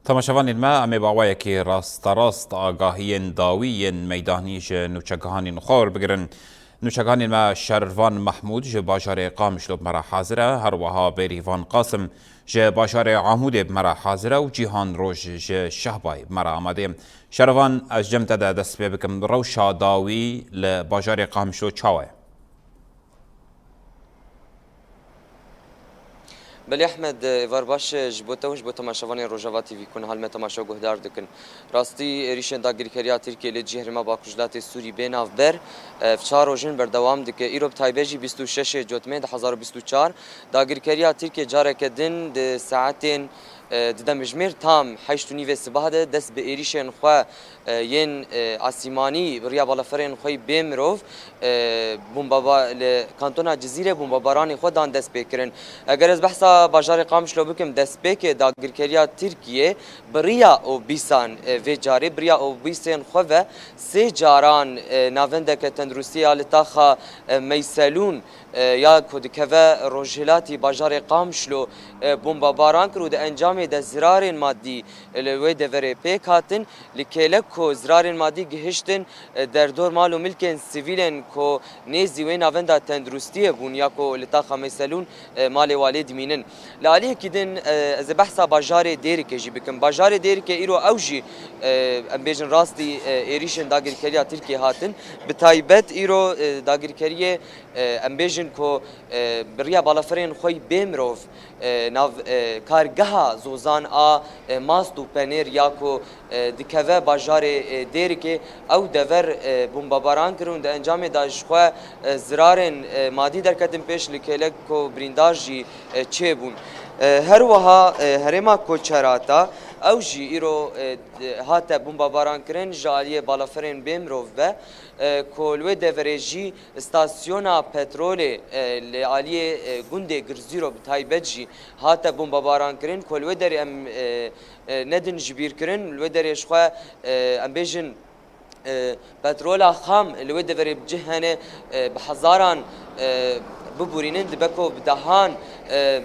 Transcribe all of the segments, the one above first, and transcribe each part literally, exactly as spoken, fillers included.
Temaşevanên me, em ê bi awayekî rasterast agahiyên dawî yên meydanî ji nûçegihanên xwe werbigirin. Nûçegihanên me Şervan Mehmûd ji bajarê Qamişlo bi me re hazir e, her wiha Bêrîvan Qasim ji bajarê Amûdê bi me re hazir e û Cîhan Roj ji Şehbayê bi me re amade ye. Şervan, ez cem te de dest pê bikim. Rewşa dawî li bajarê Qamişlo çawa ye? Belê Ehmed, êvar baş ji bo te û ji bo temaşevanên Rojava T V ku niha li me temaşe û guhdar dikin. Rastî êrîşên dagirkeriya Tirkiyê li cih herêma Bakur ji latê Sûrî bê navber, ev çar roj in berdewam dike. Îro bi taybet jî bîst û şeş Cotmê du hezar û bîst û çar dagirkeriya Tirkiyê careke din di saetên, e, di demjimêr tam heşt û nîvê sibaha de dest bi êrîşên xwe, e, yên, e, asîmanî bi riya balaferên xwe yî bê mirov, e, bomba-, li kantona Cizîrê bombabaranê xwe dan destpêkirin. Eger ez behsa bajarê Qamişlo bikim, destpêkê dagirkeriya Tirkiyê bi riya obîsan, e, vê carê bi riya obîsên xwe ve sê caran, e, navendeke tenduristiyê ya li taxa, e, Meyselûn, e, ya ku dikeve rojhilatî bajarê Qamişlo, e, bombabaran kir û di encamê de zirarên madî li wê deverê pêk hatin. Li kêlek ku zirarên madî gihiştin, e, derdor mal û milkên sivîlên ku nêzî wê navenda tenduristiyê bûn ya ku li taxa Meyselûn, e, malê walê dimînin. Li aliyekî din, e, ez ê behsa bajarê Dêrikê jî bikim. Bajarê Dêrikê îro ew jî, e, em bêjin rastî, e, êrîşên dagirkeriya Tirkiyê hatin. Bi taybet îro, e, dagirkeriyê, e, em bêjin ku, e, bi riya balaferên xwe yî bê mirov, e, nav, e, kargeha zozan a, e, mast û penêr ya ku, e, dikeve bajarê, e, Dêrikê, ew dever, e, bombabaran kirin û di encamê de ji xwe, e, zirarên, e, madî derketin pêş, li kêlek ku birîndar jî, e, çêbûn. E, her wiha, e, herêma Koçerata ew jî îro, e, hate bombabaran kirin ji aliyê balaferên bê mirov ve, e, ku li wê deverê jî stasyona petrolê, e, li aliyê, e, gundê Girzîro bi taybet jî hate bombabaran kirin, ku li wê derê em, e, e, nedin ji bîr kirin, li wê derê ji xwe, e, em bêjin, e, petrola xam li wê deverê bi cih hene, e, bi hezaran, e, biborînin, dibe ku bi dehan, e,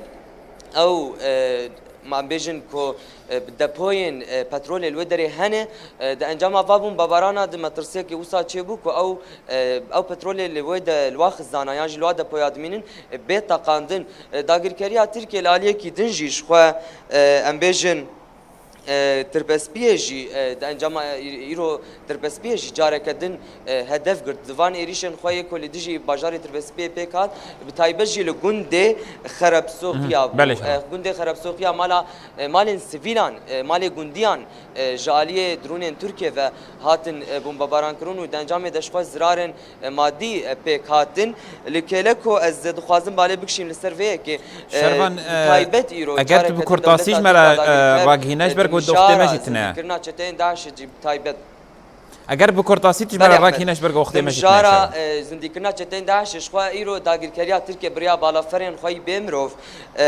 ew, e, ma em bêjin ku, e, bi depoyên, e, petrolê li wê derê hene, e, di encama va bombabarana de metirsiyekê wisa çêbû ku ew, e, ew petrolê li wê de li wa xizana yan jî li wa depoya dimînin, e, bê teqandin. E, dagirkeriya Tirkiye li aliyekî din jî ji xwe, e, em bêjin, e, tirbespiyê jî, e, di encama, e, îro tirbespiyê jî careke din, e, hedef girt. Di van êrîşên xwe yê ku li dijî bajarê tirbespiyê pêk hat, bi taybet jî li gundê Xerepsoxiya bû. Belê, şema. E, gundê Xerepsoxiya mala, e, malên sivîlan, e, malê gundiyan, e, ji aliyê dronên Tirkiye ve hatin, e, bombebarankirin û di encamê de ji xwe zirarên, e, madî, e, pêk hatin. Li kêlek ku ez dixwazim balê bikişîm li ser vê yekê, e, Şervan, bi e, taybet îro eger tu bi careke din kurtasî ji dewleta me re, Tirk e, dagirker, ragihîne ji e, ber ku di doxtê me jî tine. Zindîkirina çeteyên DAIŞê jî bi taybet. Eger bi kurtasî tu ji me re ragihîne ji ber ku doxtê me jî tine. Belê Ehmed. Dimjara, e, zindîkirina çeteyên DAIŞê ji xwe îro dagirkeriya Tirkiye bi riya balaferên xwe yî bê mirov, e,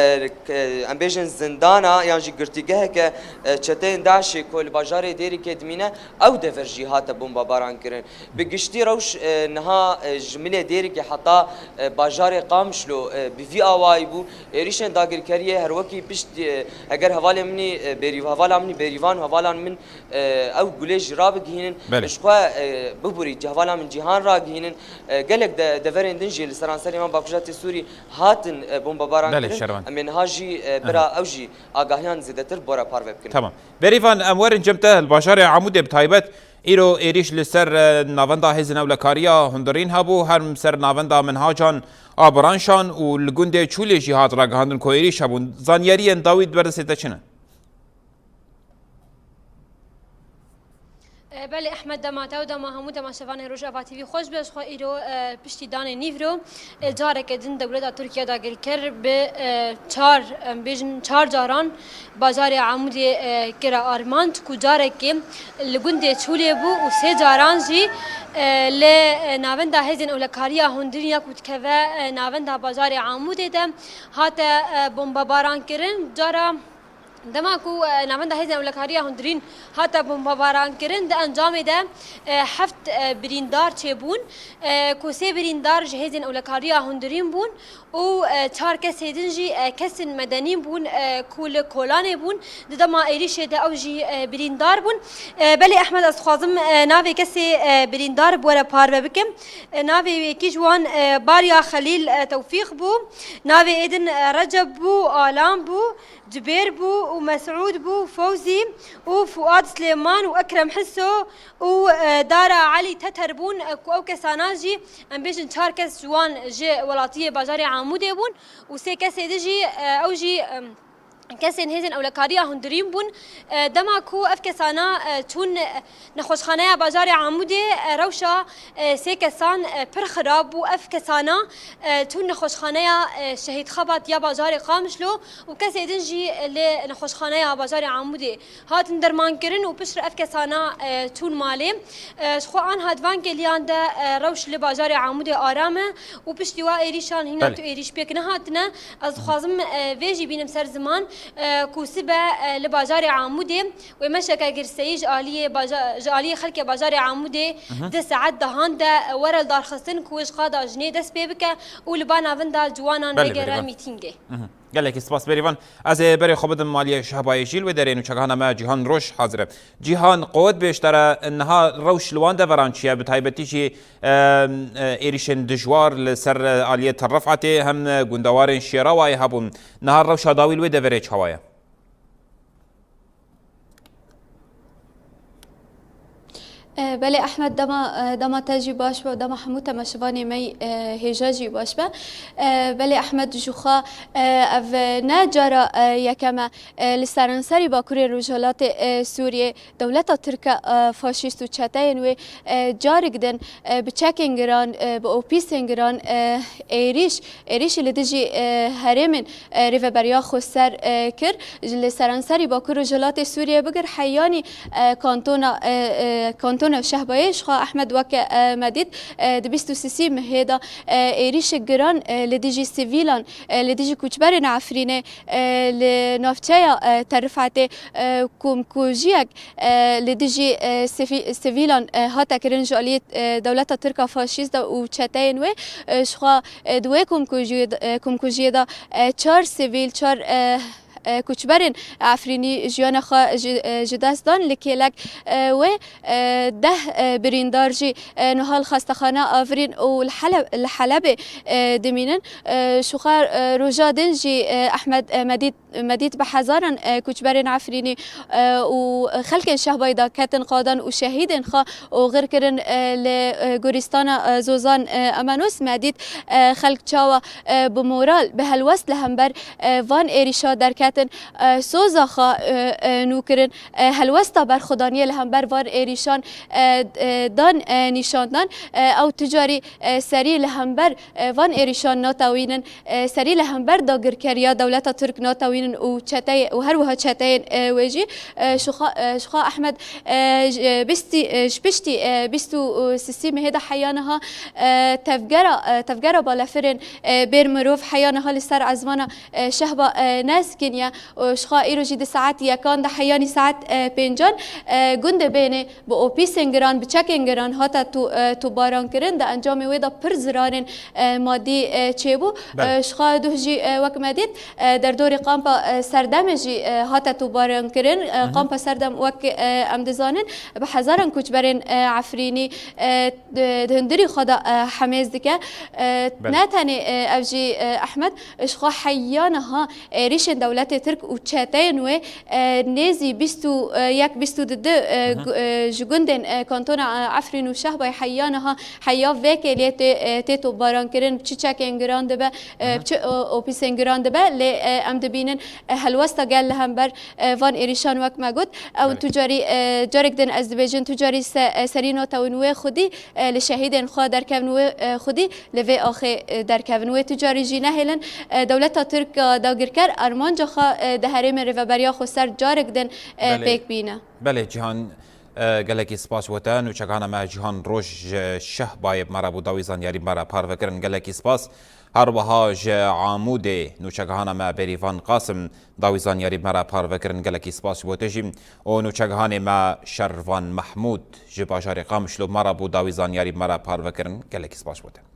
em bêjin zindana yan jî girtîgeheke, e, çeteyên DAIŞê ku li bajarê Dêrikê dimîne, ew dever jî hate bombabaran kirin. Bi giştî rewş, e, niha, e, ji milê Dêrikê heta, e, bajarê Qamişlo, e, bi vî awayî bû. Êrîşên dagirkeriyê her wekî pişt, e, eger hevalê min î, e, Bêrîv-, hevala min î Bêrîvan û hevalan min, e, ew gulê jî rabigihînin. Belê. Ji xwe, e, biborî hevala min Cîhan ragihînin. E, gelek de, deverên din jî li seranserê me Bakur ji Sûrî hatin, e, bombebaran kirin. Belê, Şervan. Em ê niha jî, e, bira ew jî agahiyan zêdetir bore parve bikin. Tamam. Bêrîvan, em werin cem te, li bajarê Amûdê bi taybet îro êrîş li ser, e, navenda hêzên ewlekariya hundirîn hebû, her ser navenda Minhacan a Biranşan û li gundê Çûlê jî hat ragihandin ku êrîş hebûn. Zanyariyên dawî di ber destê te çi ne? E, belê Ehmed, dema te û dema hemû temaşevanên Rojava T V xweş be. Ji xwe îro, e, piştî danê nîvro, e, careke din dewleta Tirkiye dagirker bi, e, çar, em bêjin çar caran bajarê Amûdê, e, kire armanc ku carekê li gundê Çûlê bû û sê caran jî, e, li, e, navenda hêzên ewlekariya hundirîn ya ku dikeve, e, navenda bajarê Amûdê de hate, e, bombebaran kirin. Cara Dema ku, e, navenda hêzên ewlekariya hundirîn hate bombebarankirin, di encamê de, e, heft, e, birîndar çêbûn, e, ku sê birîndar ji hêzên ewlekariya hundirîn bûn û, e, çar kesê din jî, e, kesên medenî bûn, e, ku li kolanê bûn. Di dema êrîşê de ew jî, e, birîndar bûn. E, belê Ehmed, ez dixwazim, e, navê kesê, e, birîndar bi we re parve bikim. E, navê yekî ji wan, e, Barya Xelîl, e, Tewfîq bû. Navê êdin, e, Receb bû, Alan bû. Cibêr bû û Mesûd bû, Fewzî û Fuad Silêman û Ekrem Hiso û, e, Dara Elî Teter bûn, e, ku ew kesana jî, em bêjin, çar kes ji wan ji welatiyê bajarê Amûdê bûn û sê kesê di jî, e, ew jî, em, kesên hêzên ewlekariya hundirîn bûn. E, dema ku ev kesana, e, çûn, e, Nexweşxaneya bajarê Amûdê, e, rewşa, e, sê kesan, e, pir xirab bû. Ev kesana, e, çûn nexweşxaneya, e, Şehîd Xebat ya bajarê Qamişlo û kesê din jî li nexweşxaneya bajarê Amûdê hatin dermankirin û piştre ev kesana, e, çûn malê. E, ji xwe anha di van kêliyan de, e, rewş li bajarê Amûdê aram e û piştî wa êrîşan hîna Belê. tu êrîş pêk nehatine. Ez dixwazim, e, vê jî bînim ser ziman, e, ku sibe, e, li bajarê Amûdê Wê meşeke girseyî ji aliyê baja-, ji aliyê xelkê bajarê Amûdê Mhm. di saet dehan de were lidarxistin ku ji qada jinê dest pê bike û li ba navinda ciwanan Belê, vegere bêrîvan. mîtîngê. Mhm. Gelekî spas bêrîvan. Ez ê berê xwe bidim aliyê Şehbayê jî li wê derê nûçegihana me Cîhan Roj hazir e. Cîhan, qewet bêjtara niha rewş li wan deveran çi ye? Bi taybetî jî, e, e, êrîşên dijwar li ser, e, aliyê Tel Refetê hem, e, gundewarên Şêrawayê hebûn. Niha rewşa dawî li wê deverê çawa ye? E, belê Ehmed, dema, e, dema te jî baş be, dema hemû temaşevanê me, e, hêja jî baş be. E, belê Ehmed, ji xwe, e, ev ne cara, e, yekem e, e, li seranserî Bakurê Rojhilatê, e, Sûriyê dewleta Tirk e, e, faşîst û çeteyên wê, e, carik din, e, bi çekên giran, e, bi opîsên giran, e, êrîş, êrîşî li dijî, e, herêmên, e, Rêveberiya Xweser, e, kir. Ji li seranserî Bakur û Rojhilatê Sûriyê bigir heyanî, e, kantona, e, e, kantona Şehbayê ji xwe Ehmed weke, e, me dît, e, di bîst û sisî mehê de, e, êrîşek giran, e, li dijî sivîlan, e, li dijî koçberên Efrînê, e, li navçeya, e, Terifetê, e, komkujiyek, e, li dijî, e, sivî-, sivîlan, e, hate kirin ji aliyê, e, dewleta Tirk a faşîst de û çeteyên wê, e, ji xwe, e, di wê komkujiyê de, e, komkujiyê de, e, çar sivîl, çar, e, e, koçberên Efrînî jiyana xwe ji, e, ji dest dan. Li kêlek, e, wê, e, deh, e, birîndar jî, e, niha li xestexane avirîn û li Hele-, li Helebê, e, dimînin. E, ji xwe, e, roja din jî, e, Ehmed, e, Medît Medît bi hezaran, e, koçberên Efrînî, e, û xelkên Şehbayê de ketin qadan û şehîdên xwe oxir kirin, e, li, e, gorîstana, e, Zozan, e, Emanos. Medît, e, xelk çawa, e, bi moral, bi helwest li hember, e, van êrîşa derketin, e, soza xwe, e, e, nû kirin, e, helwesta berxwedaniyê li hember van êrîşan, e, e, dan, e, nîşandan. E, ew tu carî, e, serî li hember, e, van êrîşan natewînin. E, serî li hember dagirkeriya dewleta Tirk natewînin û çeteyê, û her wiha çeteyên, e, wê jî, e, ji xwe, e, ji xwe Ehmed, e, ji, e, bîstî, e, ji piştî, e, bîst û sisî mehê de heya niha, e, tevgera, e, tevgera balefirên, e, bêr mirov heya niha li ser ezmana, e, Şehba, e, Nezkîn ye. Û ji xwe îro jî di saet yekan de heyanî saet, e, pêncan, e, gundê Bênê bi opîsên giran, bi çekên giran hate tu-, e, tûbaran kirin. Di encamê wê de pir ziranên, e, madî, e, çêbû. Belê. E, ji xwe duh jî, e, wek me dît, e, derdorê kampa, e, Serdemê jî, e, hate tûbaran kirin. E, Hı hı. Kampa Serdem wek, e, em dizanin, bi hezaran koçberên, e, Efrînî, e, di, di hundirî xwe de, e, hemêz dike. E, Belê. Ne tenê, e, ev jî, e, Ehmed, ji xwe heya niha êrîşên dewletê Tirk û çeteyên wê, e, nêzî bîst û yek bîst û du, e, Hı hı. gu-, e, ji gundên, e, kantona, e, Efrîn û Şehbayê heya niha heya vê kêliyê tê, e, tê topbarankirin, bi çi çekên giran dibe, e, Hı hı. bi çi, e, opîsên giran dibe, lê, e, em dibînin, e, helwesta gel li hember, e, van êrîşan wek me got. Ew Belê. tu carî, e, carek din ez dibêjin, tu carî se-, e, serî natewin wê xwedî, e, li şehîdên xwe derkevin wê, e, xwedî li vê axê, e, derkevin. Wê tu carî jî nehêlin, e, dewleta Tirk, e, dagirker armanca xwe, e, di herêmê Rêveberiya Xweser carek din, e, Belê. pêk bîne. Belê Cîhan, e, gelekî spas ji we te. Nûçegihana me Cîhan Roj ji Şehbayê bi me re bû, dawî zanyarî bi me re parve kirin. Gelekî spas. Her wiha ji Amûdê nûçegihana me Berîvan Qasim dawî zanyarî bi me re parve kirin, gelekî spas ji bo te jî. Û nûçegihanê me Şervan Mehmûd ji bajarê Qamişlo bi me re bû, dawî zanyarî bi me re parve kirin, gelekî spas ji bo te.